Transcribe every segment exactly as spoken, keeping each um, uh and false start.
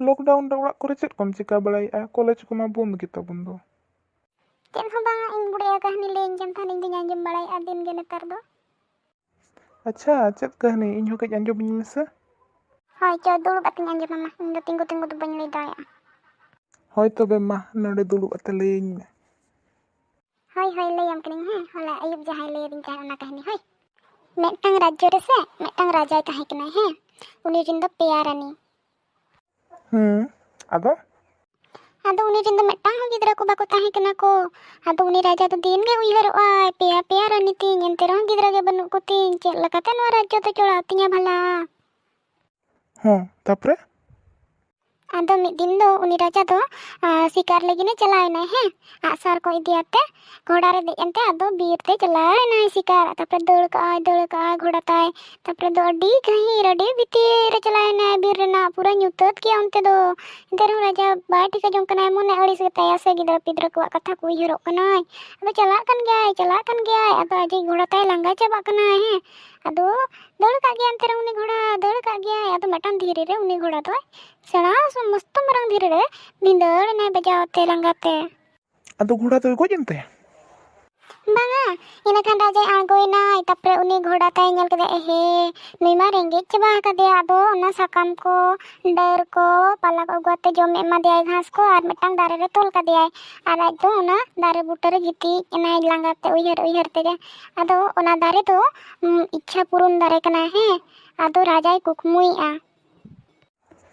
Lockdown ᱨᱮ ᱚᱲᱟᱜ ᱠᱚᱨᱮ ᱪᱮᱫ ᱠᱚᱢ ᱪᱤᱠᱟ ᱵᱟᱲᱟᱭᱮᱫᱼᱟ? ᱠᱚᱞᱮᱡᱽ ᱠᱚᱢᱟ ᱵᱚᱱᱫ ᱜᱮᱛᱟ ᱵᱚᱱ ᱫᱚ᱾ ᱪᱮᱫ ᱦᱚᱸ ᱵᱟᱝᱟ, ᱤᱧ ᱵᱩᱰᱤ ᱟᱭᱳ ᱠᱟᱹᱦᱱᱤ ᱞᱟᱹᱭᱟᱹᱧ ᱠᱟᱱ ᱛᱟᱦᱮᱱ, ᱤᱧ ᱫᱚᱧ ᱟᱸᱡᱚᱢ ᱵᱟᱲᱟᱭᱮᱫᱼᱟ ᱫᱤᱱ ᱜᱮ ᱱᱮᱛᱟᱨ ᱫᱚ᱾ ᱟᱪᱪᱷᱟ, ᱪᱮᱫ ᱠᱟᱹᱦᱱᱤ? ᱤᱧ ᱦᱚᱸ ᱠᱟᱹᱡ ᱟᱸᱡᱚᱢᱤᱧ ᱢᱮᱥᱮ᱾ ᱦᱳᱭ, ᱪᱚ, ᱫᱩᱲᱩᱵ ᱠᱟᱛᱮᱧ ᱟᱸᱡᱚᱢᱟᱢᱟ, ᱤᱧ ᱫᱚ ᱛᱤᱸᱜᱩ ᱛᱤᱸᱜᱩ ᱫᱚ ᱵᱟᱹᱧ ᱞᱟᱹᱭ ᱫᱟᱲᱮᱭᱟᱜᱼᱟ᱾ ᱦᱳᱭ ᱛᱚᱵᱮ ᱢᱟ, ᱱᱚᱰᱮ ᱫᱩᱲᱩᱵ ᱠᱟᱛᱮ ᱞᱟᱹᱭᱟᱹᱧ ᱢᱮ᱾ ᱦᱳᱭ, ᱦᱳᱭ, ᱞᱟᱹᱭᱟᱢ ᱠᱟᱹᱱᱟᱹᱧ, ᱦᱮᱸ, ᱦᱚᱞᱟ ᱟᱹᱭᱩᱵ ᱡᱟᱦᱟᱸᱭ ᱞᱟᱹᱭᱟᱫᱤᱧ ᱛᱟᱦᱮᱸᱫ ᱚᱱᱟ ᱠᱟᱹᱦᱱᱤ, ᱦᱳᱭ᱾ ᱢᱤᱫᱴᱟᱝ ᱨᱟᱡᱽᱡᱚ ᱨᱮᱥᱮ ᱢᱤᱫᱴᱟᱝ ᱨᱟᱡᱟᱭ ᱛᱟᱦᱮᱸ ᱠᱟᱱᱟᱭ, ᱦᱮᱸ᱾ ᱩᱱᱤ ᱨᱮᱱ ᱫᱚ ᱯᱮᱭᱟ ᱨᱟᱱᱤ᱾ ᱦᱩᱸ, ᱟᱫᱚ? ᱟᱫᱚ ᱩᱱᱤ ᱨᱮᱱ ᱫᱚ ᱢᱤᱫᱴᱟᱝ ᱦᱚᱸ ᱜᱤᱫᱽᱨᱟᱹ ᱠᱚ ᱵᱟᱠᱚ ᱛᱟᱦᱮᱸ ᱠᱟᱱᱟ ᱠᱚ᱾ ᱟᱫᱚ ᱩᱱᱤ ᱨᱟᱡᱟ ᱫᱚ ᱫᱤᱱ ᱜᱮ ᱩᱭᱦᱟᱹᱨᱚᱜᱼᱟᱭ, ᱯᱮᱭᱟ ᱯᱮᱭᱟ ᱨᱟᱱᱤ ᱛᱤᱧ, ᱮᱱᱛᱮ ᱨᱮᱦᱚᱸ ᱜᱤᱫᱽᱨᱟᱹ ᱜᱮ ᱵᱟᱹᱱᱩᱜ ᱠᱚᱛᱤᱧ, ᱪᱮᱫ ᱞᱮᱠᱟᱛᱮ ᱱᱚᱣᱟ ᱨᱟᱡᱽᱡᱚ ᱫᱚ ᱪᱚᱲᱟᱣ ᱛᱤᱧᱟ ᱵᱷᱟᱞᱟ? ᱦᱚᱸ, ᱛᱟᱯᱚᱨᱮ? ᱟᱫᱚ ᱢᱤᱫ ᱫᱤᱱ ᱫᱚ ᱩᱱᱤ ᱨᱟᱡᱟ ᱫᱚ, ᱟ, ᱥᱤᱠᱟᱨ ᱞᱟᱹᱜᱤᱫ ᱮ ᱪᱟᱞᱟᱣ ᱮᱱᱟᱭ, ᱦᱮᱸ, ᱟᱜᱼᱥᱟᱨ ᱠᱚ ᱤᱫᱤᱭᱟᱛᱮ ᱜᱷᱚᱲᱟ ᱨᱮ ᱫᱮᱡ ᱮᱱᱛᱮ ᱟᱫᱚ ᱵᱤᱨ ᱛᱮ ᱪᱟᱞᱟᱣ ᱮᱱᱟᱭ ᱥᱤᱠᱟᱨ᱾ ᱛᱟᱯᱚᱨᱮ ᱫᱟᱹᱲ ᱠᱟᱜᱼᱟᱭ, ᱫᱟᱹᱲ ᱠᱟᱜᱼᱟᱭ ᱜᱷᱚᱲᱟ ᱛᱟᱭ᱾ ᱛᱟᱯᱚᱨᱮ ᱫᱚ ᱟᱹᱰᱤ ᱜᱟᱹᱦᱤᱨ, ᱟᱹᱰᱤ ᱵᱷᱤᱛᱤᱨ ᱨᱮ ᱪᱟᱞᱟᱣ ᱮᱱᱟᱭ ᱵᱤᱨ ᱨᱮᱱᱟᱜ, ᱯᱩᱨᱟᱹ ᱧᱩᱛᱟᱹᱛ ᱜᱮᱭᱟ ᱚᱱᱛᱮ ᱫᱚ᱾ ᱮᱱᱛᱮ ᱨᱮᱦᱚᱸ ᱨᱟᱡᱟ ᱵᱟᱭ ᱴᱷᱤᱠᱟ ᱡᱚᱝ ᱠᱟᱱᱟᱭ, ᱢᱚᱱᱮ ᱟᱹᱲᱤᱥ ᱜᱮᱛᱟᱭᱟ ᱥᱮ ᱜᱤᱫᱽᱨᱟᱹ ᱯᱤᱫᱽᱨᱟᱹ ᱠᱚᱣᱟᱜ ᱠᱟᱛᱷᱟ ᱠᱚ ᱩᱭᱦᱟᱹᱨᱚᱜ ᱠᱟᱱᱟᱭ᱾ ᱟᱫᱚ ᱪᱟᱞᱟᱜ ᱠᱟᱱ ᱜᱮᱭᱟᱭ, ᱪᱟᱞᱟᱜ ᱠᱟᱱ ᱜᱮᱭᱟᱭ, ᱟᱫᱚ ᱟᱡᱤᱡ ᱜᱷᱚᱲᱟ ᱛᱟᱭ ᱞᱟᱸᱜᱟ ᱪᱟᱵᱟᱜ ᱠᱟᱱᱟᱭ, ᱦᱮᱸ᱾ ᱟᱫᱚ ᱫᱟᱹᱲ ᱠᱟᱜ ᱜᱮᱭᱟᱭ, ᱮᱱᱛᱮ ᱨᱮᱦᱚᱸ ᱩᱱᱤ ᱜᱷᱚᱲᱟ ᱫᱟᱹᱲ ᱠᱟᱜ ᱜᱮᱭᱟᱭ᱾ ᱟᱫᱚ ᱢᱤᱫᱴᱟᱝ ᱫᱷᱤᱨᱤ ᱨᱮ ᱩᱱᱤ ᱜᱷᱚᱲᱟ ᱫᱚᱭ ᱥᱮᱬᱟ ᱢᱚᱥᱛᱚ ᱢᱟᱨᱟᱝ ᱫᱷᱤᱨᱤ ᱨᱮ ᱵᱷᱤᱸᱫᱟᱹᱲ ᱮᱱᱟᱭ ᱵᱟᱡᱟᱣ ᱛᱮ ᱞᱟᱸᱜᱟ ᱛᱮ᱾ ᱟᱫᱚ ᱜᱷᱚᱲᱟ ᱫᱚᱭ ᱜᱚᱡ ᱮᱱ ᱛᱟᱭᱟ? ᱵᱟᱝᱟ, ᱤᱱᱟᱹ ᱠᱷᱟᱱ ᱨᱟᱡᱟᱭ ᱟᱬᱜᱚᱭᱮᱱᱟᱭ, ᱛᱟᱯᱚᱨᱮ ᱩᱱᱤ ᱜᱷᱚᱲᱟ ᱛᱟᱭ ᱧᱮᱞ ᱠᱮᱫᱟ, ᱮᱦᱮ, ᱱᱩᱭ ᱢᱟ ᱨᱮᱸᱜᱮᱡ ᱪᱟᱵᱟ ᱟᱠᱟᱫᱮᱭᱟ᱾ ᱟᱫᱚ ᱚᱱᱟ ᱥᱟᱠᱟᱢ ᱠᱚ, ᱰᱟᱹᱨ ᱠᱚ, ᱯᱟᱞᱟ ᱠᱚ ᱟᱹᱜᱩ ᱟᱛᱮ ᱡᱚᱢᱮ ᱮᱢᱟ ᱫᱮᱭᱟᱭ ᱜᱷᱟᱥ ᱠᱚ, ᱟᱨ ᱢᱤᱫᱴᱟᱝ ᱫᱟᱨᱮ ᱨᱮ ᱛᱚᱞ ᱠᱟᱫᱮᱭᱟᱭ᱾ ᱟᱨ ᱟᱡ ᱫᱚ ᱚᱱᱟ ᱫᱟᱨᱮ ᱵᱩᱴᱟᱹ ᱨᱮ ᱜᱤᱛᱤᱡ ᱮᱱᱟᱭ ᱞᱟᱸᱜᱟ ᱛᱮ ᱩᱭᱦᱟᱹᱨ ᱩᱭᱦᱟᱹᱨ ᱛᱮᱜᱮ᱾ ᱟᱫᱚ ᱚᱱᱟ ᱫᱟᱨᱮ ᱫᱚ, ᱩᱢ, ᱤᱪᱪᱷᱟ ᱯᱩᱨᱩᱱ ᱫᱟᱨᱮ ᱠᱟᱱᱟ, ᱦᱮᱸ᱾ ᱟᱫᱚ ᱨᱟᱡᱟᱭ ᱠᱩᱠᱢᱩᱭᱮᱫᱼᱟ᱾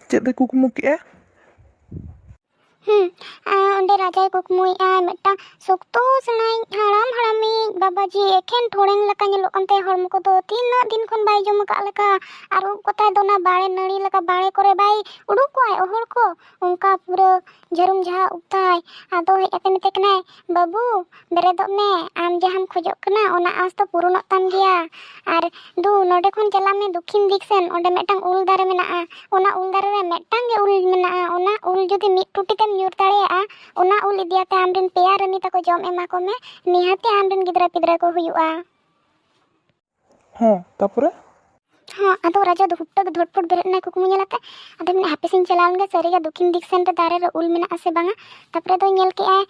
ᱪᱮᱫ ᱮ ᱠᱩᱠᱢᱩ ᱠᱮᱜᱼᱟ? ᱦᱩᱸ, ᱟᱨ ᱚᱸᱰᱮ ᱨᱟᱡᱟᱭ ᱠᱩᱠᱢᱩᱭᱮᱫᱼᱟ, ᱢᱤᱫᱴᱟᱝ ᱥᱚᱠᱛᱚ ᱥᱮᱬᱟᱭᱤᱡ ᱦᱟᱲᱟᱢ ᱦᱟᱲᱟᱢᱤᱡ ᱵᱟᱵᱟᱡᱤ, ᱮᱠᱷᱮᱱ ᱴᱷᱚᱲᱮᱝ ᱞᱮᱠᱟ ᱧᱮᱞᱚᱜ ᱠᱟᱱ ᱛᱟᱭᱟ ᱦᱚᱲᱢᱚ ᱠᱚᱫᱚ, ᱛᱤᱱᱟᱹᱜ ᱫᱤᱱ ᱠᱷᱚᱱ ᱵᱟᱭ ᱡᱚᱢ ᱟᱠᱟᱫ ᱞᱮᱠᱟ᱾ ᱟᱨ ᱩᱵ ᱠᱚᱛᱟᱭ ᱫᱚ ᱚᱱᱟ ᱵᱟᱲᱮ ᱱᱟᱹᱲᱤ ᱞᱮᱠᱟ ᱵᱟᱲᱮ ᱠᱚᱨᱮ ᱵᱟᱭ ᱩᱰᱩᱠ ᱠᱚᱣᱟᱭ ᱚᱦᱚᱲ ᱠᱚ, ᱚᱱᱠᱟ ᱯᱩᱨᱟᱹ ᱡᱷᱟᱹᱨᱩᱢ ᱡᱷᱟᱦᱟ ᱩᱵ ᱛᱟᱭ᱾ ᱟᱫᱚ ᱦᱮᱡ ᱠᱟᱛᱮ ᱢᱮᱛᱟᱭ ᱠᱟᱱᱟᱭ, "ᱵᱟᱹᱵᱩ, ᱵᱮᱨᱮᱫᱚᱜ ᱢᱮ, ᱟᱢ ᱡᱟᱦᱟᱸᱢ ᱠᱷᱚᱡᱚᱜ ᱠᱟᱱᱟ ᱚᱱᱟ ᱟᱸᱥ ᱫᱚ ᱯᱩᱨᱩᱱᱚᱜ ᱛᱟᱢ ᱜᱮᱭᱟ᱾ ᱟᱨ ᱫᱩ, ᱱᱚᱰᱮ ᱠᱷᱚᱱ ᱪᱟᱞᱟᱜ ᱢᱮ ᱫᱚᱠᱠᱷᱤᱱ ᱫᱤᱠ ᱥᱮᱱ, ᱚᱸᱰᱮ ᱢᱤᱫᱴᱟᱝ ᱩᱞ ᱫᱟᱨᱮ ᱢᱮᱱᱟᱜᱼᱟ, ᱚᱱᱟ ᱩᱞ ᱫᱟᱨᱮ ᱨᱮ ᱢᱤᱫᱴᱟᱝ ᱜᱮ ᱩᱞ ᱢᱮᱱᱟᱜᱼᱟ, ᱚᱱᱟ ᱩᱞ ᱡᱩᱫᱤ ᱢᱤᱫ ᱴᱩᱴᱤ ᱛᱮᱢ ᱧᱩᱨ ᱫᱟᱲᱮᱭᱟᱜᱼᱟ, ᱚᱱᱟ ᱩᱞ ᱤᱫᱤᱭᱟᱛᱮ ᱟᱢᱨᱮᱱ ᱯᱮᱭᱟ ᱨᱟᱹᱱᱤ ᱛᱟᱠᱚ ᱡᱚᱢ ᱮᱢᱟ ᱠᱚᱢᱮ, ᱱᱤᱦᱟᱹᱛᱤ ᱟᱢᱨᱮᱱ ᱜᱤᱫᱽᱨᱟᱹ ᱯᱤᱫᱽᱨᱟᱹ ᱠᱚ ᱦᱩᱭᱩᱜᱼᱟ᱾" ᱦᱚᱸ, ᱛᱟᱯᱚᱨᱮ? ᱦᱚᱸ, ᱟᱫᱚ ᱨᱟᱡᱟ ᱫᱚ ᱦᱩᱴᱟᱹ ᱜᱮ ᱫᱷᱚᱴᱯᱚᱴ ᱵᱮᱨᱮᱫ ᱮᱱᱟᱭ ᱠᱩᱠᱢᱩ ᱧᱮᱞ ᱟᱛᱮ᱾ ᱟᱫᱚ ᱢᱮᱱᱟ, ᱦᱟᱯᱮ ᱥᱮᱧ ᱪᱟᱞᱟᱣ ᱞᱮᱱ ᱜᱮ, ᱥᱟᱹᱨᱤᱜᱮ ᱫᱚᱠᱷᱤᱱ ᱫᱤᱠ ᱥᱮᱱ ᱨᱮ ᱫᱟᱨᱮ ᱨᱮ ᱩᱞ ᱢᱮᱱᱟᱜᱼᱟ ᱥᱮ ᱵᱟᱝᱟ᱾ ᱛᱟᱨᱯᱚᱨᱮ ᱫᱚ ᱧᱮᱞ ᱠᱮᱜᱼᱟᱭ,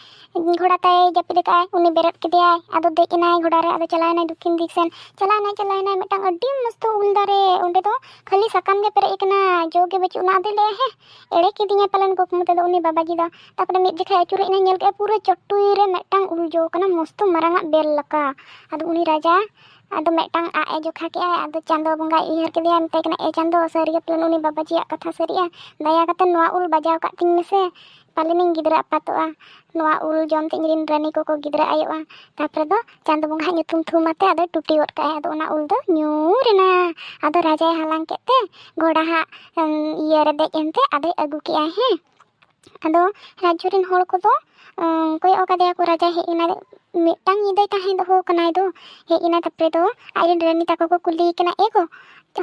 ᱜᱷᱚᱲᱟ ᱛᱟᱭ ᱡᱟᱹᱯᱤᱫ ᱟᱠᱟᱫᱼᱟᱭ, ᱩᱱᱤ ᱵᱮᱨᱮᱫ ᱠᱮᱫᱮᱭᱟᱭ᱾ ᱟᱫᱚ ᱫᱮᱡ ᱮᱱᱟᱭ ᱜᱷᱚᱲᱟ ᱨᱮ, ᱟᱫᱚ ᱪᱟᱞᱟᱣ ᱮᱱᱟᱭ ᱫᱚᱠᱷᱤᱱ ᱫᱤᱠ ᱥᱮᱱ᱾ ᱪᱟᱞᱟᱣ ᱮᱱᱟᱭ, ᱪᱟᱞᱟᱣ ᱮᱱᱟᱭ, ᱢᱤᱫᱴᱟᱝ ᱟᱹᱰᱤ ᱢᱚᱥᱛᱚ ᱩᱞ ᱫᱟᱨᱮ, ᱚᱸᱰᱮ ᱫᱚ ᱠᱷᱟᱹᱞᱤ ᱥᱟᱠᱟᱢ ᱜᱮ ᱯᱮᱨᱮᱡ ᱟᱠᱟᱱᱟ, ᱡᱚ ᱜᱮ ᱵᱟᱹᱪᱩᱜ ᱟᱱᱟ᱾ ᱟᱫᱚᱭ ᱞᱟᱹᱭᱟ, ᱦᱮᱸ, ᱮᱲᱮ ᱠᱤᱫᱤᱧᱟᱭ ᱯᱟᱞᱮᱱ ᱠᱩᱠᱢᱩ ᱛᱮᱫᱚ ᱩᱱᱤ ᱵᱟᱵᱟᱡᱤ ᱫᱚ᱾ ᱛᱟᱨᱯᱚᱨᱮ ᱢᱤᱫ ᱡᱚᱠᱷᱟᱡ ᱟᱹᱪᱩᱨ ᱦᱮᱡ ᱮᱱᱟᱭ, ᱧᱮᱞ ᱠᱮᱜᱼᱟᱭ ᱯᱩᱨᱟᱹ ᱪᱚᱴᱴᱩᱭ ᱨᱮ ᱢᱤᱫᱴᱟᱝ ᱩᱞ ᱡᱚ ᱠᱟᱱᱟ, ᱢᱚᱥᱛᱚ ᱢᱟᱨᱟᱝ ᱟᱜ ᱵᱮᱞ ᱞᱮᱠᱟ᱾ ᱟᱫᱚ ᱩᱱᱤ ᱨᱟᱡᱟ ᱟᱫᱚ ᱢᱤᱫᱴᱟᱝ ᱟᱜ ᱮ ᱡᱚᱠᱷᱟ ᱠᱮᱜᱼᱟᱭ, ᱟᱫᱚ ᱪᱟᱸᱫᱚ ᱵᱚᱸᱜᱟᱭ ᱩᱭᱦᱟᱹᱨ ᱠᱮᱫᱮᱭᱟ, ᱢᱮᱛᱟᱭ ᱠᱟᱱᱟ, ᱮ ᱪᱟᱸᱫᱚ, ᱥᱟᱹᱨᱤᱜᱮ ᱯᱟᱞᱮᱱ ᱩᱱᱤ ᱵᱟᱵᱟᱡᱤᱭᱟᱜ ᱠᱟᱛᱷᱟ ᱥᱟᱹᱨᱤᱜᱼᱟ, ᱫᱟᱭᱟ ᱠᱟᱛᱮ ᱱᱚᱣᱟ ᱩᱞ ᱵᱟᱡᱟᱣ ᱠᱟᱜ ᱛᱤᱧ ᱢᱮᱥᱮ, ᱯᱟᱞᱮᱱᱤᱧ ᱜᱤᱫᱽᱨᱟᱹ ᱟᱯᱟᱛᱚᱜᱼᱟ, ᱱᱚᱣᱟ ᱩᱞ ᱡᱚᱢ ᱛᱮ ᱤᱧᱨᱮᱱ ᱨᱟᱹᱱᱤ ᱠᱚᱠᱚ ᱜᱤᱫᱽᱨᱟᱹ ᱟᱭᱚᱜᱼᱟ᱾ ᱛᱟᱨᱯᱚᱨᱮ ᱫᱚ ᱪᱟᱸᱫᱚ ᱵᱚᱸᱜᱟ ᱦᱟᱸᱜ ᱧᱩᱛᱩᱢ ᱛᱷᱩᱢ ᱟᱛᱮ ᱟᱫᱚᱭ ᱴᱩᱴᱤ ᱜᱚᱫ ᱠᱟᱜᱼᱟᱭ᱾ ᱟᱫᱚ ᱚᱱᱟ ᱩᱞ ᱫᱚ ᱧᱩᱨ ᱮᱱᱟ᱾ ᱟᱫᱚ ᱨᱟᱡᱟᱭ ᱦᱟᱞᱟᱝ ᱠᱮᱫ ᱛᱮ ᱜᱷᱚᱲᱟ ᱦᱟᱸᱜ, ᱮᱢ, ᱤᱭᱟᱹ ᱨᱮ ᱫᱮᱡ ᱮᱱᱛᱮ ᱟᱫᱚᱭ ᱟᱹᱜᱩ ᱠᱮᱜᱼᱟᱭ, ᱦᱮᱸ᱾ ᱟᱫᱚ ᱨᱟᱡᱽᱡᱚ ᱨᱮᱱ ᱦᱚᱲ ᱠᱚᱫᱚ, ᱮᱸ, ᱠᱚᱭᱚᱜ ᱟᱠᱟᱫᱮᱭᱟ ᱠᱚ, ᱨᱟᱡᱟᱭ ᱦᱮᱡ ᱮᱱᱟ, ᱢᱤᱫᱴᱟᱝ ᱧᱤᱫᱟᱹᱭ ᱛᱟᱦᱮᱸ ᱫᱚᱦᱚ ᱠᱟᱱᱟᱭ ᱫᱚ᱾ ᱦᱮᱡ ᱮᱱᱟᱭ, ᱛᱟᱨᱯᱚᱨᱮ ᱫᱚ ᱟᱡᱨᱮᱱ ᱨᱟᱹᱱᱤ ᱛᱟᱠᱚ ᱠᱚ ᱠᱩᱞᱤᱭᱮ ᱠᱟᱱᱟ, ᱮ ᱜᱚ,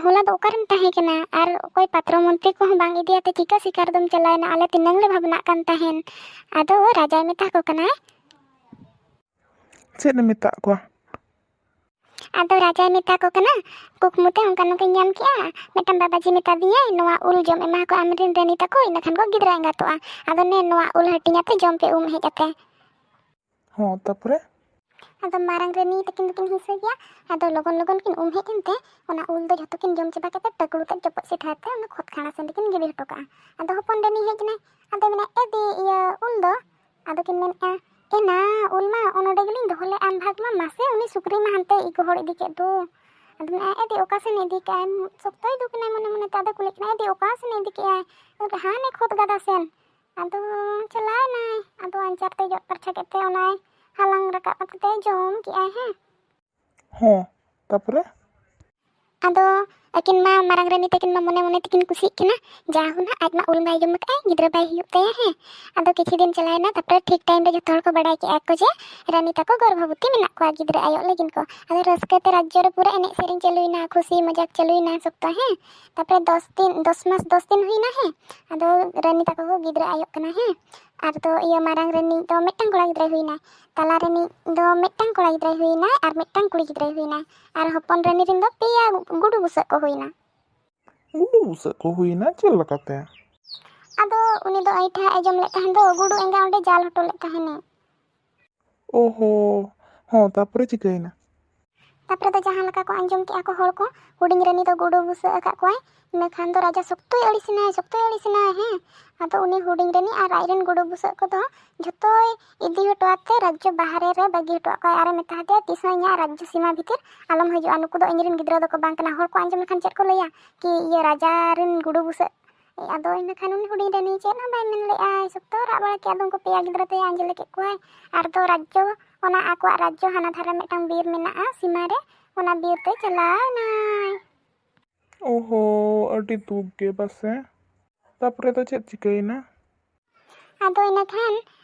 ᱦᱚᱞᱟ ᱫᱚ ᱚᱠᱟᱨᱮᱢ ᱛᱟᱦᱮᱸ ᱠᱟᱱᱟ? ᱟᱨ ᱚᱠᱚᱭ ᱯᱟᱛᱨᱚ ᱢᱚᱱᱛᱨᱤ ᱠᱚᱦᱚᱸ ᱵᱟᱝ ᱤᱫᱤᱭᱟᱛᱮ ᱪᱤᱠᱟᱹ ᱥᱤᱠᱟᱨ ᱫᱚᱢ ᱪᱟᱞᱟᱣᱮᱱᱟ? ᱟᱞᱮ ᱛᱤᱱᱟᱹᱝ ᱞᱮ ᱵᱷᱟᱵᱽᱱᱟᱜ ᱠᱟᱱ ᱛᱟᱦᱮᱱ᱾ ᱟᱫᱚ ᱨᱟᱡᱟᱭ ᱢᱮᱛᱟ ᱠᱚ ᱠᱟᱱᱟᱭ, ᱪᱮᱫ ᱮ ᱢᱮᱛᱟᱜ ᱠᱚᱣᱟ? ᱟᱫᱚ ᱨᱟᱡᱟᱭ ᱢᱮᱛᱟ ᱠᱚ ᱠᱟᱱᱟ, ᱠᱩᱠᱢᱩ ᱛᱮ ᱚᱱᱠᱟ ᱱᱚᱝᱠᱟᱧ ᱧᱟᱢ ᱠᱮᱜᱼᱟ, ᱢᱤᱫᱴᱟᱝ ᱵᱟᱵᱟᱡᱤ ᱢᱮᱛᱟ ᱫᱤᱧᱟᱭ, ᱱᱚᱣᱟ ᱩᱞ ᱡᱚᱢ ᱮᱢᱟ ᱠᱚ ᱟᱢᱨᱮᱱ ᱨᱟᱹᱱᱤ ᱛᱟᱠᱚ, ᱤᱱᱟᱹ ᱠᱷᱟᱱ ᱠᱚ ᱜᱤᱫᱽᱨᱟᱹ ᱮᱸᱜᱟᱛᱚᱜᱼᱟ᱾ ᱟᱫᱚ ᱱᱮ, ᱱᱚᱣᱟ ᱩᱞ ᱦᱟᱹᱴᱤᱧ ᱟᱛᱮ ᱡᱚᱢ ᱯᱮ ᱩᱢ ᱦᱮᱡ ᱟᱛᱮ᱾ ᱦᱚᱸ, ᱛᱟᱯᱚᱨᱮ? ᱟᱫᱚ ᱢᱟᱨᱟᱝ ᱨᱟᱹᱱᱤ ᱛᱟᱹᱠᱤᱱ ᱫᱚᱠᱤᱱ ᱦᱤᱥᱟᱹ ᱜᱮᱭᱟ᱾ ᱟᱫᱚ ᱞᱚᱜᱚᱱ ᱞᱚᱜᱚᱱ ᱠᱤᱱ ᱩᱢ ᱦᱮᱡ ᱮᱱᱛᱮ, ᱚᱱᱟ ᱩᱞ ᱫᱚ ᱡᱷᱚᱛᱚ ᱠᱤᱱ ᱡᱚᱢ ᱪᱟᱵᱟ ᱠᱟᱛᱮ, ᱴᱟᱹᱠᱲᱩ ᱛᱮᱫ ᱪᱚᱯᱚᱡ ᱥᱤᱴᱷᱟᱹ ᱟᱛᱮ ᱚᱱᱟ ᱠᱷᱚᱛ ᱠᱷᱟᱬᱟ ᱥᱮᱱ ᱨᱮᱠᱤᱱ ᱜᱤᱰᱤ ᱦᱚᱴᱚ ᱠᱟᱜᱼᱟ᱾ ᱟᱫᱚ ᱦᱚᱯᱚᱱ ᱨᱟᱹᱱᱤ ᱦᱮᱡ ᱮᱱᱟᱭ᱾ ᱟᱫᱚᱭ ᱢᱮᱱᱟ, ᱮ ᱫᱤ, ᱤᱭᱟᱹ ᱩᱞ ᱫᱚ? ᱟᱫᱚ ᱠᱤᱱ ᱢᱮᱱᱮᱫᱼᱟ, ᱮ ᱱᱟ, ᱩᱞ ᱢᱟ ᱱᱚᱰᱮ ᱜᱮᱞᱤᱧ ᱫᱚᱦᱚ ᱞᱮᱫᱼᱟ, ᱟᱢ ᱵᱷᱟᱜᱽ ᱢᱟ, ᱢᱟᱥᱮ, ᱩᱱᱤ ᱥᱩᱠᱨᱤ ᱢᱟ ᱦᱟᱱᱛᱮ ᱜᱚᱦᱚᱲ ᱤᱫᱤ ᱠᱮᱫ ᱫᱚ᱾ ᱟᱫᱚ ᱢᱮᱱᱮᱫᱼᱟ, ᱮ ᱫᱤ, ᱚᱠᱟ ᱥᱮᱱ ᱤᱫᱤ ᱠᱮᱜᱼᱟᱭ? ᱥᱚᱠᱛᱚᱭ ᱫᱩᱠ ᱮᱱᱟᱭ ᱢᱚᱱᱮ ᱢᱚᱱᱮ ᱛᱮ᱾ ᱟᱫᱚ ᱠᱩᱞᱤ ᱠᱮᱫ ᱠᱤᱱᱟᱭ, ᱮ ᱫᱤ, ᱚᱠᱟ ᱥᱮᱱ ᱤᱫᱤ ᱠᱮᱜᱼᱟᱭ? ᱟᱫᱚ ᱦᱟᱱᱮ ᱠᱷᱚᱛ ᱜᱟᱫᱟ ᱥᱮᱱ᱾ ᱟᱫᱚ ᱪᱟᱞᱟᱣ ᱮᱱᱟᱭ, ᱟᱫᱚ ᱟᱧᱪᱟᱨ ᱛᱮ ᱡᱚᱫ ᱯᱟᱨᱪᱷᱟ ᱠᱮᱫ ᱛᱮ ᱚᱱᱟᱭ ᱦᱟᱞᱟᱝ ᱨᱟᱠᱟᱵ ᱠᱟᱛᱮ ᱡᱚᱢ ᱠᱮᱜᱼᱟᱭ, ᱦᱮᱸ᱾ ᱦᱚᱸ, ᱛᱟᱯᱚᱨᱮ? ᱟᱫᱚ ᱟᱹᱠᱤᱱ ᱢᱟ, ᱢᱟᱨᱟᱝ ᱨᱟᱹᱱᱤ ᱛᱟᱹᱠᱤᱱ ᱢᱟ ᱢᱚᱱᱮ ᱢᱚᱱᱮ ᱛᱮᱠᱤᱱ ᱠᱩᱥᱤᱜ ᱠᱟᱱᱟ, ᱡᱟ ᱦᱩᱱᱟᱹᱜ ᱟᱡ ᱢᱟ ᱩᱞ ᱵᱟᱭ ᱡᱚᱢ ᱟᱠᱟᱫᱼᱟ, ᱜᱤᱫᱽᱨᱟᱹ ᱵᱟᱭ ᱦᱩᱭᱩᱜ ᱛᱟᱭᱟ, ᱦᱮᱸ᱾ ᱟᱫᱚ ᱠᱤᱪᱷᱩ ᱫᱤᱱ ᱪᱟᱞᱟᱣ ᱮᱱᱟ, ᱛᱟᱯᱚᱨᱮ ᱴᱷᱤᱠ ᱴᱟᱭᱤᱢ ᱨᱮ ᱡᱚᱛᱚ ᱦᱚᱲ ᱠᱚ ᱵᱟᱰᱟᱭ ᱠᱮᱜᱼᱟ ᱠᱚ ᱡᱮ ᱨᱟᱹᱱᱤ ᱛᱟᱠᱚ ᱜᱚᱨᱵᱷᱚᱵᱚᱛᱤ ᱢᱮᱱᱟᱜ ᱠᱚᱣᱟ, ᱜᱤᱫᱽᱨᱟᱹ ᱟᱭᱚᱜ ᱞᱟᱹᱜᱤᱫ ᱠᱚ᱾ ᱟᱫᱚ ᱨᱟᱹᱥᱠᱟᱹ ᱛᱮ ᱨᱟᱡᱽᱡᱚ ᱨᱮ ᱯᱩᱨᱟᱹ ᱮᱱᱮᱡ ᱥᱮᱨᱮᱧ ᱪᱟᱹᱞᱩᱭᱮᱱᱟ, ᱠᱷᱩᱥᱤ ᱢᱚᱡᱟᱠ ᱪᱟᱹᱞᱩᱭᱮᱱᱟ ᱥᱚᱠᱛᱚ, ᱦᱮᱸ᱾ ᱛᱟᱯᱚᱨᱮ ᱫᱚᱥ ᱫᱤᱱ, ᱫᱚᱥ ᱢᱟᱥ ᱫᱚᱥ ᱫᱤᱱ ᱦᱩᱭᱱᱟ, ᱦᱮᱸ᱾ ᱟᱫᱚ ᱨᱟᱹᱱᱤ ᱛᱟᱠᱚ ᱠᱚ ᱜᱤᱫᱽᱨᱟᱹ ᱟᱭᱚᱜ ᱠᱟᱱᱟ, ᱦᱮᱸ᱾ ᱟᱨ ᱫᱚ ᱤᱭᱟᱹ ᱢᱟᱨᱟᱝ ᱨᱤᱱᱤᱡ ᱫᱚ ᱢᱤᱫᱴᱟᱝ ᱠᱚᱲᱟ ᱜᱤᱫᱽᱨᱟᱹᱭ ᱦᱩᱭᱱᱟᱭ, ᱛᱟᱞᱟ ᱨᱤᱱᱤᱡ ᱫᱚ ᱢᱤᱫᱴᱟᱝ ᱠᱚᱲᱟ ᱜᱤᱫᱽᱨᱟᱹᱭ ᱦᱩᱭᱱᱟᱭ ᱟᱨ ᱢᱤᱫᱴᱟᱝ ᱠᱩᱲᱤ ᱜᱤᱫᱽᱨᱟᱹᱭ ᱦᱩᱭᱱᱟᱭ, ᱟᱨ ᱦᱚᱯᱚᱱ ᱨᱟᱹᱱᱤ ᱨᱤᱱ ᱫᱚ ᱯᱮᱭᱟ ᱜᱩ- ᱜᱩᱰᱩ ᱵᱩᱥᱟᱹᱜ ᱠᱚ ᱦᱩᱭᱱᱟ᱾ ᱜᱩᱰᱩ ᱵᱩᱥᱟᱹᱜ ᱠᱚ ᱦᱩᱭᱱᱟ ᱪᱮᱫ ᱞᱮᱠᱟᱛᱮ? ᱟᱫᱚ ᱩᱱᱤ ᱫᱚ ᱟᱹᱭᱴᱷᱟᱹ ᱮ ᱡᱚᱢ ᱞᱮᱫ ᱛᱟᱦᱮᱸ ᱫᱚ, ᱜᱩᱰᱩ ᱮᱸᱜᱟ ᱚᱸᱰᱮ ᱡᱟᱞ ᱦᱚᱴᱚ ᱞᱮᱫ ᱛᱟᱦᱮᱱᱮ᱾ ᱳᱦᱳ, ᱦᱚᱸ, ᱛᱟᱯᱚᱨᱮ ᱪᱤᱠᱟᱹᱭᱮᱱᱟ? ᱛᱟᱯᱚᱨᱮ ᱫᱚ ᱡᱟᱦᱟᱸ ᱞᱮᱠᱟ ᱠᱚ ᱟᱸᱡᱚᱢ ᱠᱮᱜᱼᱟ ᱠᱚ ᱦᱚᱲ ᱠᱚ, ᱦᱩᱰᱤᱧ ᱨᱟᱹᱱᱤ ᱫᱚ ᱜᱩᱰᱩ ᱵᱩᱥᱟᱹᱜ ᱟᱠᱟᱫ ᱠᱚᱣᱟᱭ᱾ ᱤᱱᱟᱹ ᱠᱷᱟᱱ ᱫᱚ ᱨᱟᱡᱟ ᱥᱚᱠᱛᱚᱭ ᱟᱹᱲᱤᱥᱮᱱᱟᱭ, ᱥᱚᱠᱛᱚᱭ ᱟᱹᱲᱤᱥᱮᱱᱟᱭ, ᱦᱮᱸ᱾ ᱟᱫᱚ ᱩᱱᱤ ᱦᱩᱰᱤᱧ ᱨᱟᱹᱱᱤ ᱟᱨ ᱟᱡ ᱨᱮᱱ ᱜᱩᱰᱩ ᱵᱩᱥᱟᱹᱜ ᱠᱚᱫᱚ ᱡᱷᱚᱛᱚᱭ ᱤᱫᱤ ᱦᱚᱴᱚ ᱟᱛᱮ ᱨᱟᱡᱽᱡᱚ ᱵᱟᱦᱨᱮ ᱨᱮ ᱵᱟᱹᱜᱤ ᱦᱚᱴᱚ ᱟᱫ ᱠᱚᱣᱟᱭ᱾ ᱟᱨᱮ ᱢᱮᱛᱟ ᱦᱟᱫᱮᱭᱟ, "ᱛᱤᱥ ᱦᱚᱸ ᱤᱧᱟᱹᱜ ᱨᱟᱡᱽᱡᱚ ᱥᱤᱢᱟ ᱵᱷᱤᱛᱤᱨ ᱟᱞᱚᱢ ᱦᱤᱡᱩᱜᱼᱟ, ᱱᱩᱠᱩ ᱫᱚ ᱤᱧ ᱨᱮᱱ ᱜᱤᱫᱽᱨᱟᱹ ᱫᱚᱠᱚ ᱵᱟᱝ ᱠᱟᱱᱟ᱾" ᱦᱚᱲ ᱠᱚ ᱟᱸᱡᱚᱢ ᱞᱮᱠᱷᱟᱱ ᱪᱮᱫ ᱠᱚ ᱞᱟᱹᱭᱟ? ᱠᱤ ᱤᱭᱟᱹ ᱨᱟᱡᱟ ᱨᱮᱱ ᱜᱩᱰᱩ ᱵᱩᱥᱟᱹᱜ ᱟᱫᱚ ᱤᱱᱟᱹ ᱠᱷᱟᱱ ᱩᱱᱤ ᱦᱩᱰᱤᱧ ᱨᱟᱹᱱᱤ ᱪᱮᱫ ᱦᱚᱸ ᱵᱟᱭ ᱢᱮᱱ ᱞᱮᱫᱼᱟᱭ, ᱥᱚᱠᱛᱚ ᱨᱟᱜ ᱵᱟᱲᱟ ᱠᱮᱫᱼᱟ᱾ ᱟᱫᱚ ᱩᱱᱠᱩ ᱯᱮᱭᱟ ᱜᱤᱫᱽᱨᱟᱹ ᱛᱮᱭ ᱟᱸᱡᱮᱞ ᱠᱮᱫ ᱠᱚᱣᱟᱭ᱾ ᱟᱨ ᱫᱚ ᱨᱟᱡᱽᱡᱚ, ᱚᱱᱟ ᱟᱠᱚᱣᱟᱜ ᱨᱟᱡᱽᱡᱚ ᱦᱟᱱᱟ ᱫᱷᱟᱨᱮ ᱢᱤᱫᱴᱟᱝ ᱵᱤᱨ ᱢᱮᱱᱟᱜᱼᱟ ᱥᱤᱢᱟ ᱨᱮ, ᱚᱱᱟ ᱵᱤᱨ ᱛᱮ ᱪᱟᱞᱟᱣ ᱮᱱᱟᱭ᱾ ᱳᱦᱳ, ᱟᱹᱰᱤ ᱫᱩᱠ ᱜᱮ ᱵᱟᱥᱮ᱾ ᱛᱟᱯᱚᱨᱮ ᱫᱚ ᱪᱮᱫ ᱪᱤᱠᱟᱹᱭᱮᱱᱟ? ᱟᱫᱚ ᱤᱱᱟᱹ ᱠᱷᱟᱱ,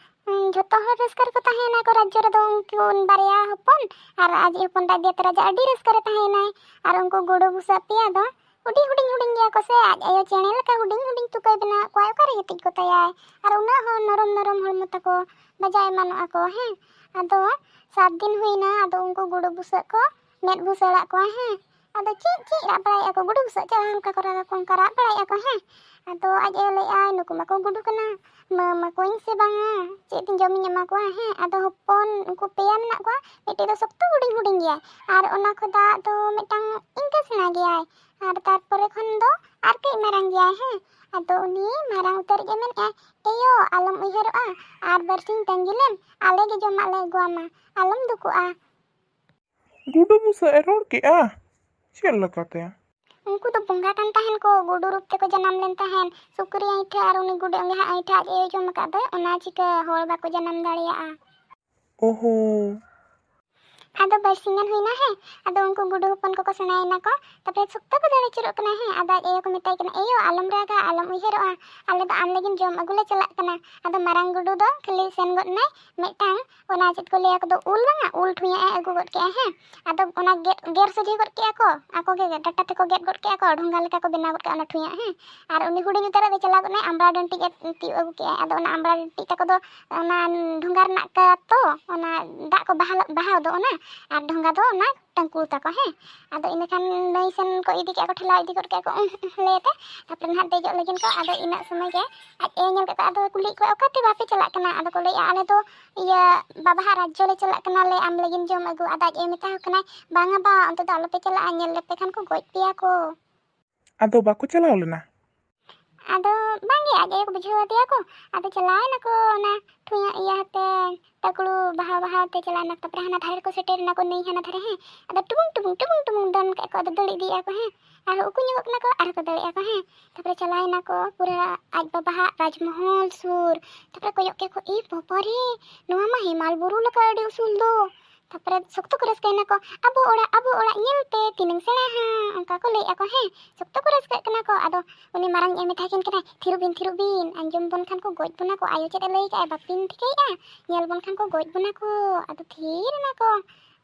ᱩᱸ, ᱡᱷᱚᱛᱚ ᱦᱚᱲ ᱨᱟᱹᱥᱠᱟᱹ ᱨᱮᱠᱚ ᱛᱟᱦᱮᱸᱭᱮᱱᱟ ᱠᱚ ᱨᱟᱡᱽᱡᱚ ᱨᱮᱫᱚ᱾ ᱩᱱᱠᱤᱱ ᱵᱟᱨᱭᱟ ᱦᱚᱯᱚᱱ ᱟᱨ ᱟᱡ ᱦᱚᱯᱚᱱ ᱫᱚ ᱟᱡ ᱫᱤᱭᱟᱛᱮ ᱨᱟᱡᱟ ᱟᱹᱰᱤ ᱨᱟᱹᱥᱠᱟᱹ ᱨᱮ ᱛᱟᱦᱮᱸᱭᱮᱱᱟᱭ᱾ ᱟᱨ ᱩᱱᱠᱩ ᱜᱩᱰᱩ ᱵᱩᱥᱟᱹᱜ ᱯᱮᱭᱟ ᱫᱚ ᱦᱩᱰᱤᱧ ᱦᱩᱰᱤᱧ ᱦᱩᱰᱤᱧ ᱜᱮᱭᱟ ᱠᱚ ᱥᱮ, ᱟᱡ ᱟᱭᱳ ᱪᱮᱬᱮ ᱞᱮᱠᱟ ᱦᱩᱰᱤᱧ ᱦᱩᱰᱤᱧ ᱛᱩᱠᱟᱹᱭ ᱵᱮᱱᱟᱣ ᱟᱫ ᱠᱚᱣᱟᱭ, ᱚᱠᱟᱨᱮ ᱜᱤᱛᱤᱡ ᱠᱚ ᱛᱟᱭᱟᱭ? ᱟᱨ ᱩᱱᱟᱹᱜ ᱦᱚᱸ ᱱᱚᱨᱚᱢ ᱱᱚᱨᱚᱢ ᱦᱚᱲᱢᱚ ᱛᱟᱠᱚ, ᱵᱟᱡᱟᱣ ᱮᱢᱟᱱᱚᱜᱼᱟ ᱠᱚ, ᱦᱮᱸ᱾ ᱟᱫᱚ ᱥᱟᱛ ᱫᱤᱱ ᱦᱩᱭᱱᱟ, ᱟᱫᱚ ᱩᱱᱠᱩ ᱜᱩᱰᱩ ᱵᱩᱥᱟᱹᱜ ᱠᱚ ᱢᱮᱫ ᱵᱩᱥᱟᱹᱲᱟᱜ ᱠᱚᱣᱟ, ᱦᱮᱸ᱾ ᱟᱫᱚ ᱪᱮᱫ ᱪᱮᱫ ᱨᱟᱜ ᱵᱟᱲᱟᱭᱮᱫᱼᱟ ᱠᱚ ᱜᱩᱰᱩ ᱵᱩᱥᱟᱹᱜ, ᱪᱮᱫ ᱚᱱᱠᱟ ᱠᱚ ᱨᱟᱜᱟ ᱠᱚ, ᱚᱱᱠᱟ ᱨᱟᱜ ᱵᱟᱲᱟᱭᱮᱫᱼᱟ ᱠᱚ, ᱦᱮᱸ᱾ ᱟᱫᱚ ᱟᱡ ᱟᱭᱳ ᱞᱟᱹᱭᱮᱫᱼᱟᱭ, "ᱱᱩᱠᱩ ᱢᱟᱠᱚ ᱜᱩᱰᱩ ᱠᱟᱱᱟ, ᱮᱢᱟ ᱠᱚᱣᱟᱧ ᱥᱮ ᱵᱟᱝᱟ, ᱪᱮᱫ ᱛᱤᱧ ᱡᱚᱢᱤᱧ ᱮᱢᱟ ᱠᱚᱣᱟ?" ᱦᱮᱸ, ᱟᱫᱚ ᱦᱚᱯᱚᱱ ᱩᱱᱠᱩ ᱯᱮᱭᱟ ᱢᱮᱱᱟᱜ ᱠᱚᱣᱟ, ᱢᱤᱫᱴᱤᱡ ᱫᱚ ᱥᱚᱠᱛᱚ ᱦᱩᱰᱤᱧ ᱦᱩᱰᱤᱧ ᱜᱮᱭᱟᱭ, ᱟᱨ ᱚᱱᱟ ᱠᱷᱚᱱᱟᱜ ᱫᱚ ᱢᱤᱫᱴᱟᱝ ᱤᱱᱠᱟᱹ ᱥᱮᱬᱟ ᱜᱮᱭᱟᱭ, ᱟᱨ ᱛᱟᱨᱯᱚᱨᱮ ᱠᱷᱚᱱ ᱫᱚ ᱟᱨ ᱠᱟᱹᱡ ᱢᱟᱨᱟᱝ ᱜᱮᱭᱟᱭ, ᱦᱮᱸ᱾ ᱟᱫᱚ ᱩᱱᱤ ᱢᱟᱨᱟᱝ ᱩᱛᱟᱹᱨ ᱜᱮ ᱢᱮᱱᱮᱫᱼᱟᱭ, "ᱮᱭᱳ, ᱟᱞᱚᱢ ᱩᱭᱦᱟᱹᱨᱚᱜᱼᱟ, ᱟᱨ ᱵᱟᱨᱥᱤᱧ ᱛᱟᱺᱜᱤ ᱞᱮᱢ, ᱟᱞᱮ ᱜᱮ ᱡᱚᱢᱟᱜ ᱞᱮ ᱟᱹᱜᱩᱣᱟᱢᱟ, ᱟᱞᱚᱢ ᱫᱩᱠᱩᱜᱼᱟ᱾" ᱜᱩᱰᱩ ᱵᱩᱥᱟᱹᱜ ᱮ ᱨᱚᱲ ᱠᱮᱜᱼᱟ? ᱪᱮᱫ ᱞᱮᱠᱟᱛᱮ? ᱩᱱᱠᱩ ᱫᱚ ᱵᱚᱸᱜᱟ ᱠᱟᱱ ᱛᱟᱦᱮᱱ ᱠᱚ, ᱜᱩᱰᱩ ᱨᱩᱯ ᱛᱮᱠᱚ ᱡᱟᱱᱟᱢ ᱞᱮᱱ ᱛᱟᱦᱮᱱ᱾ ᱥᱩᱠᱨᱤ ᱟᱹᱭᱴᱷᱟᱹ ᱟᱨ ᱩᱱᱤ ᱜᱩᱰᱩ ᱮᱸᱜᱟ ᱟᱹᱭᱴᱷᱟᱹ ᱟᱡ ᱮ ᱡᱚᱢ ᱟᱠᱟᱫ ᱫᱚᱭ, ᱚᱱᱟ ᱪᱤᱠᱟᱹ ᱦᱚᱲ ᱵᱟᱠᱚ ᱡᱟᱱᱟᱢ ᱫᱟᱲᱮᱭᱟᱜᱼᱟ᱾ ᱳᱦᱳ᱾ ᱟᱫᱚ ᱵᱟᱨᱥᱤᱧ ᱜᱟᱱ ᱦᱩᱭᱱᱟ ᱦᱮᱸ, ᱟᱫᱚ ᱩᱱᱠᱩ ᱜᱩᱰᱩ ᱦᱚᱯᱚᱱ ᱠᱚᱠᱚ ᱥᱮᱬᱟᱭᱮᱱᱟ ᱠᱚ᱾ ᱛᱟᱨᱯᱚᱨᱮ ᱥᱚᱠᱛᱚ ᱠᱚ ᱫᱟᱹᱲ ᱟᱹᱪᱩᱨᱚᱜ ᱠᱟᱱᱟ ᱦᱮᱸ᱾ ᱟᱫᱚ ᱟᱡ ᱟᱭᱳ ᱠᱚ ᱢᱮᱛᱟᱭ ᱠᱟᱱᱟ, "ᱮᱭᱳ, ᱟᱞᱚᱢ ᱨᱟᱜᱟ, ᱟᱞᱚᱢ ᱩᱭᱦᱟᱹᱨᱚᱜᱼᱟ, ᱟᱞᱮ ᱫᱚ ᱟᱢ ᱞᱟᱹᱜᱤᱫ ᱡᱚᱢ ᱟᱹᱜᱩ ᱞᱮ ᱪᱟᱞᱟᱜ ᱠᱟᱱᱟ᱾" ᱟᱫᱚ ᱢᱟᱨᱟᱝ ᱜᱩᱰᱩ ᱫᱚ ᱠᱷᱟᱹᱞᱤ ᱥᱮᱱ ᱜᱚᱫ ᱮᱱᱟᱭ ᱢᱤᱫᱴᱟᱝ, ᱚᱱᱟ ᱪᱮᱫ ᱠᱚ ᱞᱟᱹᱭᱟ ᱠᱚᱫᱚ, ᱩᱞ ᱵᱟᱝᱟ, ᱩᱞ ᱴᱷᱩᱭᱟᱜ ᱮ ᱟᱹᱜᱩ ᱜᱚᱫ ᱠᱮᱜᱼᱟ ᱦᱮᱸ᱾ ᱟᱫᱚ ᱚᱱᱟ ᱜᱮᱨ, ᱜᱮᱨ ᱥᱚᱡᱷᱮ ᱜᱚᱫ ᱠᱮᱜᱼᱟ ᱠᱚ, ᱟᱠᱚ ᱜᱮ ᱰᱟᱴᱟ ᱛᱮᱠᱚ ᱜᱮᱫ ᱜᱚᱫ ᱠᱮᱜᱼᱟ ᱠᱚ, ᱰᱷᱚᱸᱜᱟ ᱞᱮᱠᱟ ᱠᱚ ᱵᱮᱱᱟᱣ ᱜᱚᱫ ᱠᱮᱜᱼᱟ ᱚᱱᱟ ᱴᱷᱩᱭᱟᱜ ᱦᱮᱸ᱾ ᱟᱨ ᱩᱱᱤ ᱦᱩᱰᱤᱧ ᱩᱛᱟᱹᱨᱟᱜ ᱫᱚ ᱪᱟᱞᱟᱣ ᱜᱚᱫ ᱮᱱᱟᱭ, ᱟᱢᱵᱽᱲᱟ ᱰᱟᱹᱱᱴᱤᱡ ᱮ ᱛᱤᱭᱳᱜ ᱟᱹᱜᱩ ᱠᱮᱜᱼᱟ᱾ ᱟᱫᱚ ᱚᱱᱟ ᱟᱢᱵᱽᱲᱟ ᱰᱟᱹᱱᱴᱤᱡ ᱛᱟᱠᱚ ᱫᱚ ᱚᱱᱟ ᱰᱷᱚᱸᱜᱟ ᱨᱮᱱᱟᱜ ᱠᱟᱛᱚ, ᱚᱱᱟ ᱫᱟᱜ ᱠᱚ ᱵᱟᱦᱟ, ᱵᱟᱦᱟᱣ ᱫᱚ ᱚᱱᱟ, ᱟᱨ ᱰᱷᱚᱸᱜᱟ ᱫᱚ ᱚᱱᱟ ᱴᱟᱹᱝᱠᱩᱲ ᱛᱟᱠᱚ ᱦᱮᱸ᱾ ᱟᱫᱚ ᱤᱱᱟᱹ ᱠᱷᱟᱱ ᱱᱟᱹᱭ ᱥᱮᱱ ᱠᱚ ᱤᱫᱤ ᱠᱮᱜᱼᱟ ᱠᱚ, ᱴᱷᱮᱞᱟᱣ ᱤᱫᱤ ᱜᱚᱫ ᱠᱮᱜᱼᱟ ᱠᱚ, ᱩᱸᱦ, ᱩᱸᱦ ᱞᱟᱹᱭ ᱛᱮ᱾ ᱛᱟᱨᱯᱚᱨᱮ ᱱᱟᱦᱟᱜ ᱫᱮᱡᱚᱜ ᱞᱟᱹᱜᱤᱫ ᱠᱚ, ᱟᱫᱚ ᱤᱱᱟᱹᱜ ᱥᱚᱢᱚᱭ ᱜᱮ ᱟᱡ ᱮ ᱧᱮᱞ ᱠᱮᱫ ᱠᱚᱣᱟ, ᱟᱫᱚ ᱠᱩᱞᱤᱭᱮᱫ ᱠᱚᱣᱟ, "ᱚᱠᱟᱛᱮ ᱵᱟᱯᱮ ᱪᱟᱞᱟᱜ ᱠᱟᱱᱟ?" ᱟᱫᱚ ᱠᱚ ᱞᱟᱹᱭᱮᱫᱼᱟ, "ᱟᱞᱮ ᱫᱚ ᱤᱭᱟᱹ ᱵᱟᱵᱟᱦᱟᱜ ᱨᱟᱡᱽᱡᱚ ᱞᱮ ᱪᱟᱞᱟᱜ ᱠᱟᱱᱟᱞᱮ, ᱟᱢ ᱞᱟᱹᱜᱤᱫ ᱡᱚᱢ ᱟᱹᱜᱩ᱾" ᱟᱫᱚ ᱟᱡ ᱮ ᱢᱮᱛᱟ ᱠᱚ ᱠᱟᱱᱟᱭ, "ᱵᱟᱝᱟ ᱵᱟ, ᱚᱱᱛᱮ ᱫᱚ ᱟᱞᱚᱯᱮ ᱪᱟᱞᱟᱜᱼᱟ, ᱧᱮᱞ ᱞᱮᱯᱮ ᱠᱷᱟᱱ ᱠᱚ ᱜᱚᱡ ᱯᱮᱭᱟ ᱠᱚ᱾" ᱟᱫᱚ ᱵᱟᱠᱚ ᱪᱟᱞᱟᱣ ᱞᱮᱱᱟ? ᱟᱫᱚ ᱵᱟᱝᱜᱮ, ᱟᱡ ᱟᱭᱳ ᱠᱚ ᱵᱩᱡᱷᱟᱹᱣ ᱟᱫᱮᱭᱟ ᱠᱚ᱾ ᱟᱫᱚ ᱪᱟᱞᱟᱣ ᱮᱱᱟᱠᱚ ᱚᱱᱟ ᱴᱷᱩᱭᱟᱹ ᱤᱭᱟᱹ ᱟᱛᱮ, ᱴᱟᱹᱠᱲᱩ ᱵᱟᱦᱟ ᱵᱟᱦᱟ ᱛᱮ ᱪᱟᱞᱟᱣ ᱮᱱᱟ᱾ ᱛᱟᱨᱯᱚᱨᱮ ᱦᱟᱱᱟ ᱫᱷᱟᱨᱮ ᱨᱮᱠᱚ ᱥᱮᱴᱮᱨ ᱮᱱᱟ ᱠᱚ, ᱱᱟᱹᱭ ᱦᱟᱱᱟ ᱫᱷᱟᱨᱮ ᱦᱮᱸ᱾ ᱟᱫᱚ ᱴᱩᱢᱩᱝ ᱴᱩᱢᱩᱝ ᱴᱩᱢᱩᱝ ᱴᱩᱢᱩᱝ ᱫᱚᱱ ᱠᱮᱫ ᱠᱚ, ᱟᱫᱚ ᱫᱟᱹᱲ ᱤᱫᱤᱭᱮᱫᱼᱟ ᱠᱚ ᱦᱮᱸ᱾ ᱟᱨᱦᱚᱸ ᱩᱠᱩ ᱧᱚᱜᱚᱜ ᱠᱟᱱᱟ ᱠᱚ, ᱟᱨᱦᱚᱸ ᱠᱚ ᱫᱟᱹᱲᱮᱫᱼᱟ ᱠᱚ ᱦᱮᱸ᱾ ᱛᱟᱨᱯᱚᱨᱮ ᱪᱟᱞᱟᱣ ᱮᱱᱟ ᱠᱚ ᱯᱩᱨᱟᱹ ᱟᱡ ᱵᱟᱵᱟᱦᱟᱜ ᱨᱟᱡᱽᱢᱚᱦᱚᱞ ᱥᱩᱨ᱾ ᱛᱟᱨᱯᱚᱨᱮ ᱠᱚᱭᱚᱜ ᱠᱮᱫ ᱠᱚ, ᱤ ᱵᱟᱵᱟ ᱨᱮ, ᱱᱚᱣᱟ ᱢᱟ ᱦᱮᱢᱟᱞ ᱵᱩᱨᱩ ᱞᱮᱠᱟ ᱟᱹᱰᱤ ᱩᱥᱩᱞ ᱫᱚ᱾ ᱛᱟᱨᱯᱚᱨᱮ ᱥᱚᱠᱛᱚ ᱠᱚ ᱨᱟᱹᱥᱠᱟᱹᱭᱮᱱᱟ ᱠᱚ, "ᱟᱵᱚ ᱚᱲᱟᱜ, ᱟᱵᱚ ᱚᱲᱟᱜ, ᱧᱮᱞ ᱯᱮ ᱛᱤᱱᱟᱹᱝ ᱥᱮᱬᱟ ᱦᱟᱸᱜ", ᱚᱱᱠᱟ ᱠᱚ ᱞᱟᱹᱭᱮᱫᱼᱟ ᱠᱚ ᱦᱮᱸ᱾ ᱥᱚᱠᱛᱚ ᱠᱚ ᱨᱟᱹᱥᱠᱟᱹᱜ ᱠᱟᱱᱟ ᱠᱚ᱾ ᱟᱫᱚ ᱩᱱᱤ ᱢᱟᱨᱟᱝ ᱧᱚᱜ ᱮ ᱢᱮᱛᱟ ᱠᱤᱱ ᱠᱟᱱᱟᱭ, "ᱛᱷᱤᱨᱚᱜ ᱵᱤᱱ, ᱛᱷᱤᱨᱚᱜ ᱵᱤᱱ, ᱟᱸᱡᱚᱢ ᱵᱚᱱ ᱠᱷᱟᱱ ᱠᱚ ᱜᱚᱡ ᱵᱚᱱᱟ ᱠᱚ, ᱟᱭᱳ ᱪᱮᱫ ᱮ ᱞᱟᱹᱭ ᱠᱟᱜᱼᱟᱭ ᱵᱟᱹᱵᱤᱱ ᱴᱷᱤᱠᱟᱹᱭᱮᱫᱼᱟ, ᱧᱮᱞ ᱵᱚᱱ ᱠᱷᱟᱱ ᱠᱚ ᱜᱚᱡ ᱵᱚᱱᱟ ᱠᱚ᱾" ᱟᱫᱚ ᱛᱷᱤᱨ ᱮᱱᱟ ᱠᱚ᱾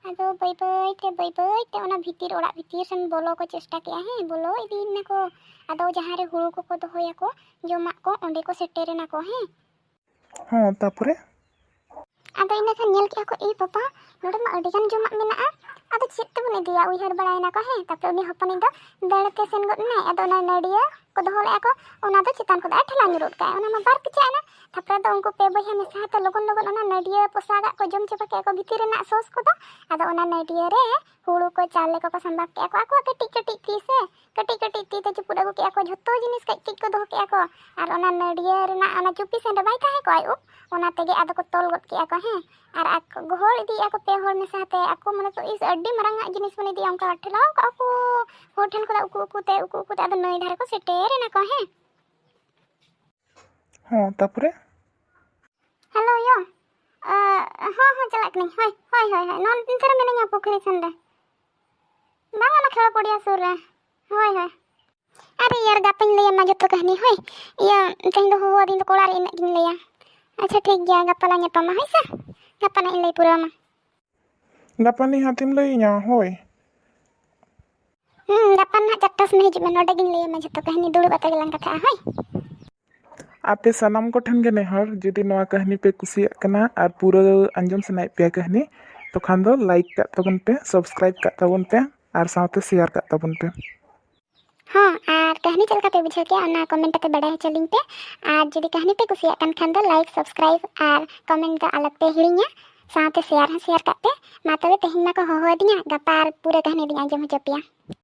ᱟᱫᱚ ᱵᱟᱹᱭ ᱵᱟᱹᱭ ᱛᱮ, ᱵᱟᱹᱭ ᱵᱟᱹᱭ ᱛᱮ ᱚᱱᱟ ᱵᱷᱤᱛᱤᱨ, ᱚᱲᱟᱜ ᱵᱷᱤᱛᱤᱨ ᱥᱮᱱ ᱵᱚᱞᱚ ᱠᱚ ᱪᱮᱥᱴᱟ ᱠᱮᱜᱼᱟ ᱦᱮᱸ, ᱵᱚᱞᱚ ᱤᱫᱤᱭᱮᱱᱟ ᱠᱚ᱾ ᱟᱫᱚ ᱡᱟᱦᱟᱸ ᱨᱮ ᱦᱩᱲᱩ ᱠᱚᱠᱚ ᱫᱚᱦᱚᱭᱟᱠᱚ, ᱡᱚᱢᱟᱜ ᱠᱚ, ᱚᱸᱰᱮ ᱠᱚ ᱥᱮᱴᱮᱨ ᱮᱱᱟ ᱠᱚ ᱦᱮᱸ᱾ ᱦᱚᱸ, ᱛᱟᱯᱚᱨᱮ? ᱟᱫᱚ ᱤᱱᱟᱹ ᱠᱷᱟᱱ ᱧᱮᱞ ᱠᱮᱜᱼᱟ ᱠᱚ, "ᱮ ᱵᱟᱵᱟ, ᱱᱚᱰᱮ ᱢᱟ ᱟᱹᱰᱤ ᱜᱟᱱ ᱡᱚᱢᱟᱜ ᱢᱮᱱᱟᱜᱼᱟ, ᱟᱫᱚ ᱪᱮᱫ ᱛᱮᱵᱚᱱ ᱤᱫᱤᱭᱟ?" ᱩᱭᱦᱟᱹᱨ ᱵᱟᱲᱟᱭᱮᱱᱟ ᱠᱚ ᱦᱮᱸ᱾ ᱛᱟᱯᱚᱨᱮ ᱩᱱᱤ ᱦᱚᱯᱚᱱᱤᱡ ᱫᱚ ᱫᱟᱹᱲ ᱛᱮ ᱥᱮᱱ ᱜᱚᱫ ᱮᱱᱟᱭ᱾ ᱟᱫᱚ ᱚᱱᱟ ᱱᱟᱹᱰᱤᱭᱟᱹ ᱠᱚ ᱫᱚᱦᱚ ᱞᱮᱜᱼᱟ ᱠᱚ, ᱚᱱᱟ ᱫᱚ ᱪᱮᱛᱟᱱ ᱠᱷᱚᱱ ᱫᱚ ᱟᱡ ᱴᱷᱮᱞᱟᱣ ᱧᱩᱨᱩᱜ ᱠᱟᱜᱼᱟᱭ, ᱚᱱᱟ ᱢᱟ ᱵᱟᱨ ᱠᱮᱪᱟᱜ ᱮᱱᱟ᱾ ᱛᱟᱯᱚᱨᱮ ᱫᱚ ᱩᱱᱠᱩ ᱯᱮ ᱵᱚᱭᱦᱟ ᱢᱮᱥᱟ ᱠᱟᱛᱮ ᱞᱚᱜᱚᱱ ᱞᱚᱜᱚᱱ ᱚᱱᱟ ᱱᱟᱹᱰᱤᱭᱟᱹ ᱯᱚᱥᱟᱜᱟᱜ ᱠᱚ ᱡᱚᱢ ᱪᱟᱵᱟ ᱠᱮᱜᱼᱟ ᱠᱚ, ᱵᱷᱤᱛᱤᱨ ᱨᱮᱱᱟᱜ ᱥᱚᱥ ᱠᱚᱫᱚ᱾ ᱟᱫᱚ ᱚᱱᱟ ᱱᱟᱹᱰᱤᱭᱟᱹ ᱨᱮ ᱦᱩᱲᱩ ᱠᱚ, ᱪᱟᱣᱞᱮ ᱠᱚᱠᱚ ᱥᱟᱢᱵᱟᱣ ᱠᱮᱜᱼᱟ ᱠᱚ ᱟᱠᱚᱣᱟᱜ ᱠᱟᱹᱴᱤᱡ ᱠᱟᱹᱴᱤᱡ ᱛᱤ ᱥᱮ, ᱠᱟᱹᱴᱤᱡ ᱠᱟᱹᱴᱤᱡ ᱛᱤ ᱛᱮ ᱪᱩᱯᱩᱫ ᱟᱹᱜᱩ ᱠᱮᱜᱼᱟ ᱠᱚ, ᱡᱷᱚᱛᱚ ᱡᱤᱱᱤᱥ ᱠᱟᱹᱡ ᱠᱟᱹᱡ ᱠᱚ ᱫᱚᱦᱚ ᱠᱮᱜᱼᱟ ᱠᱚ᱾ ᱟᱨ ᱚᱱᱟ ᱱᱟᱹᱰᱤᱭᱟᱹ ᱨᱮᱱᱟᱜ ᱚᱱᱟ ᱪᱩᱯᱤ ᱥᱮᱱ ᱨᱮ ᱵᱟᱭ ᱛᱟᱦᱮᱸ ᱠᱚᱜᱼᱟᱭ ᱩᱵ, ᱚᱱᱟ ᱛᱮᱜᱮ ᱟᱫᱚ ᱠᱚ ᱛᱚᱞ ᱜᱚᱫ ᱠᱮᱜᱼᱟ ᱠᱚ ᱦᱮᱸ᱾ ᱟᱨ ᱟᱠᱚ ᱜᱚᱦᱚᱲ ᱤᱫᱤᱭᱮᱜᱼᱟ ᱠᱚ ᱯᱮ ᱦᱚᱲ ᱢᱮᱥᱟ ᱛᱮ, ᱟᱠᱚ ᱢᱚᱱᱮ ᱠᱚ, "ᱤᱥ, ᱟᱹᱰᱤ ᱢᱟᱨᱟᱝ ᱟᱜ ᱡᱤᱱᱤᱥ ᱵᱚᱱ ᱤᱫᱤᱭᱟ", ᱚᱱᱠᱟ ᱴᱷᱮᱞᱟᱣ ᱠᱟᱜᱼᱟ ᱠᱚ ᱦᱚᱲ ᱴᱷᱮᱱ ᱠᱷᱚᱱᱟᱜ ᱩᱠᱩ ᱩᱠᱩ ᱛᱮ, ᱩᱠᱩ ᱩᱠᱩ ᱛᱮ ᱟᱫᱚ ᱱᱟᱹᱭ ᱫᱷᱟᱨᱮ ᱠᱚ ᱥᱮᱴᱮᱨ ᱮᱱᱟ ᱠᱚ ᱦᱮᱸ᱾ ᱦᱚᱸ, ᱛᱟᱯᱚᱨᱮ? "ᱦᱮᱞᱳ ᱭᱳ, ᱚ, ᱦᱚᱸ, ᱦᱚᱸ, ᱪᱟᱞᱟᱜ ᱠᱟᱹᱱᱟᱹᱧ᱾ ᱦᱳᱭ, ᱦᱳᱭ, ᱦᱳᱭ, ᱦᱳᱭ, ᱱᱚᱜᱼᱚ ᱱᱚᱛᱮ ᱨᱮ ᱢᱤᱱᱟᱹᱧᱟ, ᱯᱩᱠᱷᱨᱤ ᱥᱮᱱ ᱨᱮ᱾ ᱵᱟᱝ, ᱚᱱᱟ ᱠᱷᱮᱞᱳ ᱯᱚᱲᱤᱭᱟ ᱥᱩᱨ ᱨᱮ᱾ ᱦᱳᱭ, ᱦᱳᱭ᱾ ᱟᱨᱮ ᱭᱟᱨ, ᱜᱟᱯᱟᱧ ᱞᱟᱹᱭᱟᱢᱟ ᱡᱚᱛᱚ ᱠᱟᱹᱦᱱᱤ, ᱦᱳᱭ᱾ ᱤᱭᱟᱹ, ᱛᱮᱦᱮᱧ ᱫᱚ ᱦᱚᱦᱚ ᱟᱹᱫᱤᱧ ᱫᱚᱠᱚ ᱚᱲᱟᱜ ᱨᱮ, ᱤᱱᱟᱹᱜ ᱜᱤᱧ ᱞᱟᱹᱭᱟ᱾ ᱟᱪᱪᱷᱟ, ᱴᱷᱤᱠ ᱜᱮᱭᱟ, ᱜᱟᱯᱟ ᱞᱟᱝ ᱧᱟᱯᱟᱢᱟ, ᱦᱳᱭ ᱥᱮ? ᱜᱟᱯᱟ ᱱᱟᱜ ᱤᱧ ᱞᱟᱹᱭ ᱯᱩᱨᱟᱹᱣ ᱟᱢᱟ᱾ ᱜᱟᱯᱟ ᱱᱤᱦᱟᱹᱛ ᱮᱢ ᱞᱟᱹᱭᱟᱹᱧᱟ, ᱦᱳᱭ᱾ ᱦᱩᱸ, ᱜᱟᱯᱟ ᱱᱟᱜ ᱪᱟᱨᱴᱟ ᱥᱚᱢᱚᱭ ᱦᱤᱡᱩᱜ ᱢᱮ, ᱱᱚᱰᱮ ᱜᱤᱧ ᱞᱟᱹᱭᱟᱢᱟ ᱡᱷᱚᱛᱚ ᱠᱟᱹᱦᱱᱤ, ᱫᱩᱲᱩᱵ ᱠᱟᱛᱮ ᱜᱮᱞᱟᱝ ᱠᱟᱛᱷᱟᱜᱼᱟ, ᱦᱳᱭ᱾ ᱟᱯᱮ ᱥᱟᱱᱟᱢ ᱠᱚᱴᱷᱮᱱ ᱜᱮ ᱱᱮᱦᱚᱨ, ᱡᱩᱫᱤ ᱱᱚᱣᱟ ᱠᱟᱹᱦᱱᱤ ᱯᱮ ᱠᱩᱥᱤᱭᱟᱜ ᱠᱟᱱᱟ ᱟᱨ ᱯᱩᱨᱟᱹ ᱟᱸᱡᱚᱢ ᱥᱟᱱᱟᱭᱮᱫ ᱯᱮᱭᱟ ᱠᱟᱹᱦᱱᱤ, ᱛᱚᱠᱷᱟᱱ ᱫᱚ like ᱠᱟᱜ ᱛᱟᱵᱚᱱ ᱯᱮ, subscribe ᱠᱟᱜ ᱛᱟᱵᱚᱱ ᱯᱮ ᱟᱨ ᱥᱟᱶᱛᱮ share ᱠᱟᱜ ᱛᱟᱵᱚᱱ ᱯᱮ᱾ ᱦᱚᱸ, ᱟᱨ ᱠᱟᱹᱦᱱᱤ ᱪᱮᱫ ᱞᱮᱠᱟ ᱯᱮ ᱵᱩᱡᱷᱟᱹᱣ ᱠᱮᱜᱼᱟ, ᱚᱱᱟ comment ᱟᱛᱮ ᱵᱟᱰᱟᱭ ᱦᱚᱪᱚ ᱞᱤᱧ ᱯᱮ᱾ ᱟᱨ ᱡᱩᱫᱤ ᱠᱟᱹᱦᱱᱤ ᱯᱮ ᱠᱩᱥᱤᱭᱟᱜ ᱠᱟᱱ ᱠᱷᱟᱱ ᱫᱚ like, subscribe ᱟᱨ comment ᱫᱚ ᱟᱞᱚ ᱯᱮ ᱦᱤᱲᱤᱧᱟ, ᱥᱟᱶᱛᱮ share ᱦᱚᱸ share ᱠᱟᱜ ᱯᱮ᱾ ᱢᱟ ᱛᱚᱵᱮ, ᱛᱮᱦᱮᱧ ᱢᱟᱠᱚ ᱦᱚᱦᱚ ᱟᱹᱫᱤᱧᱟ, ᱜᱟᱯᱟ ᱟᱨ ᱯᱩᱨᱟᱹ ᱠᱟᱹᱦᱱᱤ ᱞᱤᱧ ᱟᱸᱡᱚᱢ ᱦᱚᱪᱚ ᱯᱮᱭᱟ᱾